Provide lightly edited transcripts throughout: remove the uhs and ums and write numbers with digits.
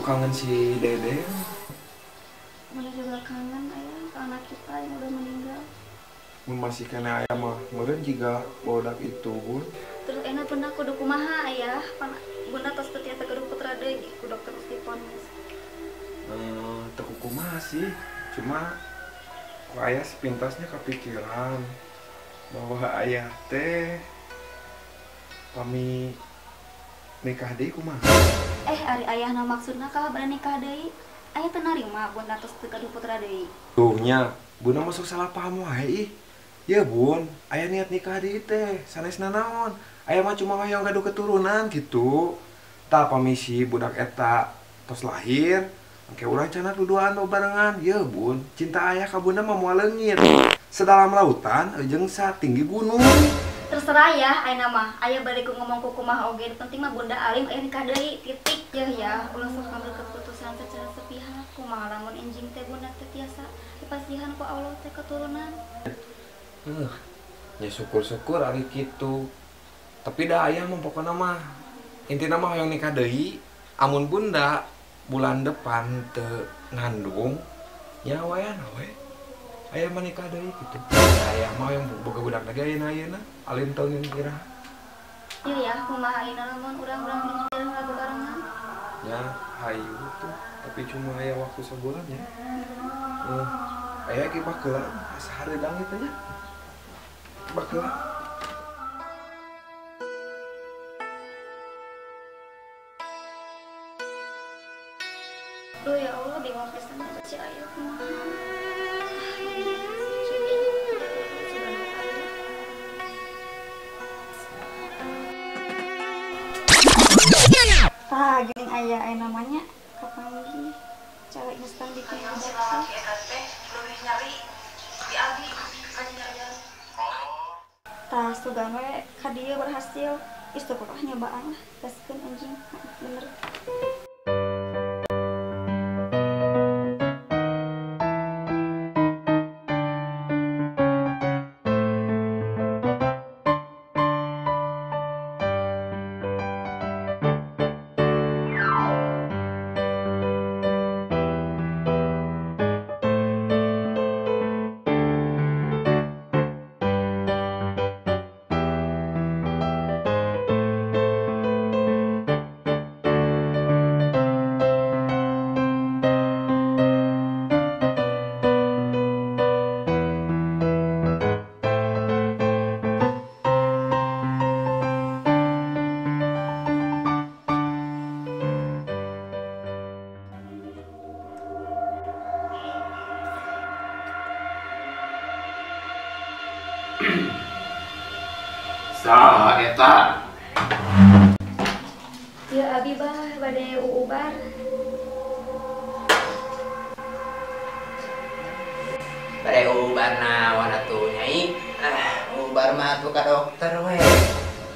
kangen si Dede. Bunda juga kangen ayah ke anak kita yang udah meninggal. Mun masih kena ayah mah meureun jiga bodak itu Bun. Terus enak bunda kudu kumaha ayah? Bunda tos teu tiasa gaduh putra deui ku dokter geus divonis. Teu kumaha sih, cuma ku ayah sepintasnya kepikiran bahwa ayah teh kami nikah deui kumaha? Ari ayahna maksudna kalah bade nikah deui. Ayah teu narima bunda tos teu gaduh putra deui. Tuh nya, bunda masuk salah paham wae ih. Ya bun, ayah niat nikah deui teh, sanesna naon? Ayah mah cuma hoyong gaduh keturunan gitu. Tah pamisi budak eta tos lahir, engke urang cenah duduaan barengan. Ya bun, cinta ayah ka bunda mah moal leungit. Sedalam lautan jeung satinggi gunung. Terserah ya, ayah mah. Ayah balik ngomong ku kumaha oge, penting mah bunda alim ayah nikah deui, titik. Ya ya, ulah sok ngambil keputusan secara sepihak. Kumaha lamun enjing teh bunda teh tiasa dipasihan ku Allah teh keturunan. Ya syukur-syukur ari kitu. Tapi dah ayah mah pokona mah intina mah hoyong nikah deui, amun bunda bulan depan teu ngandung nya wayahna we. Ayah mah nikah deui kitu. Ayah mah hoyong boga budak lagi ayeuna ayeuna alim taun iraha. Ieu ya kumaha ayeuna lamun urang-urang lagu barengan. Ya hayu tuh, tapi cuma aya waktu sebulan ya. Ayah ge bakeula asa hareudang eta nya. Bakeula. Duh ya Allah, bingung pisan si ayah kumaha. Tah geuning aya aya namanya kapanggih cewek instan bikin budak teh. Tah sugan we ka dieu berhasil. Istiqomah nyobaan lah, gaskeun anjing. Bener. Saha eta? Ya abi bah bade uubar. Bade uubar naon atuh nyai? Ah, uubar mah atuh ka dokter we.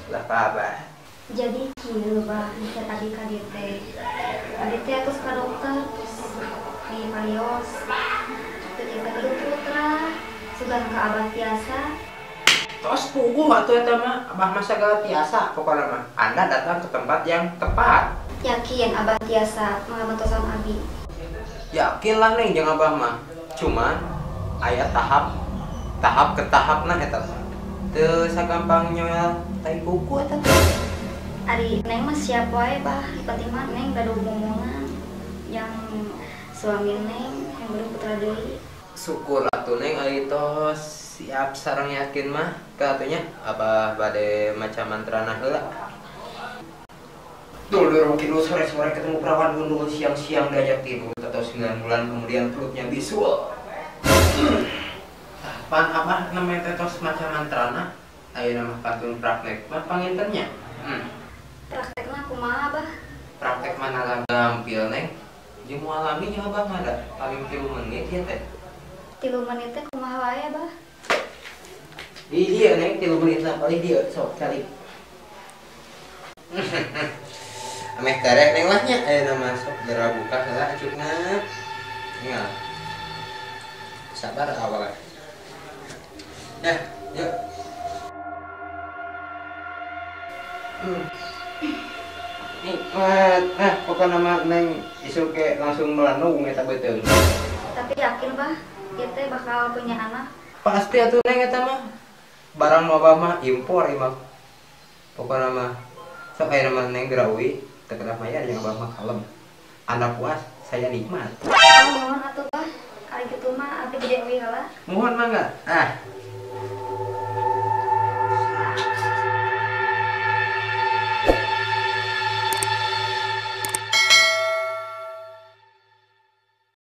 Lah apa? Jadi kieu bah, teh tadi ka dieu teh. Abi teh tos ka dokter terus di parios. Teu tiasa gaduh putra, sugan ka abah tiasa. Tos puguh atuh eta mah, abah mah sagala tiasa pokona mah. Anda datang ke tempat yang tepat. Yakin abah tiasa ngabantosan abi? Yakin lah neng jeung abah mah. Cuman aya tahap tahap ke tahapna eta mah. Teu sagampang nyoel tai kuku eta teh. Ari neng mah siap wae bah, penting mah neng gaduh momongan yang suami neng yang gaduh putra deui. Syukur atuh neng ari tos siap sareng yakin mah katanya abah bade maca mantrana heula. Dulur mungkin sore-sore ketemu perawan gundul, siang-siang diajak tidur atau 9 bulan kemudian perutnya bisul. Pan abah namanya teh tos maca mantrana, ayeuna mah kantun praktek mah pangintennya. Praktekna kumaha bah? Praktek mana gampil neng? Jeung moal lami nya abah mah da paling 3 menit ya teh. 3 menit teh kumaha wae bah? Di dieu neng 3 menit lah paling dieu sok cari. Ameh terek neng lah nya ayeuna mah sok geura buka heula acukna. Tinggal. Sabar awalnya. Nah, yuk. Nikmat. Ah, pokokna mah Neng isuk ke langsung melanung eta beuteung. Tapi yakin bah, ieu teh bakal punya anak. Pasti atuh Neng eta mah. Barang nu abah mah impor ieu mah. Pokokna mah sok aya mah Neng geura uwi, teu kedah mayar jeung abah mah kalem. Anda puas, saya nikmat. Oh, mohon atuh bah. Kali gitu mah abdi bade uwi heula. Mohon mangga. Ah.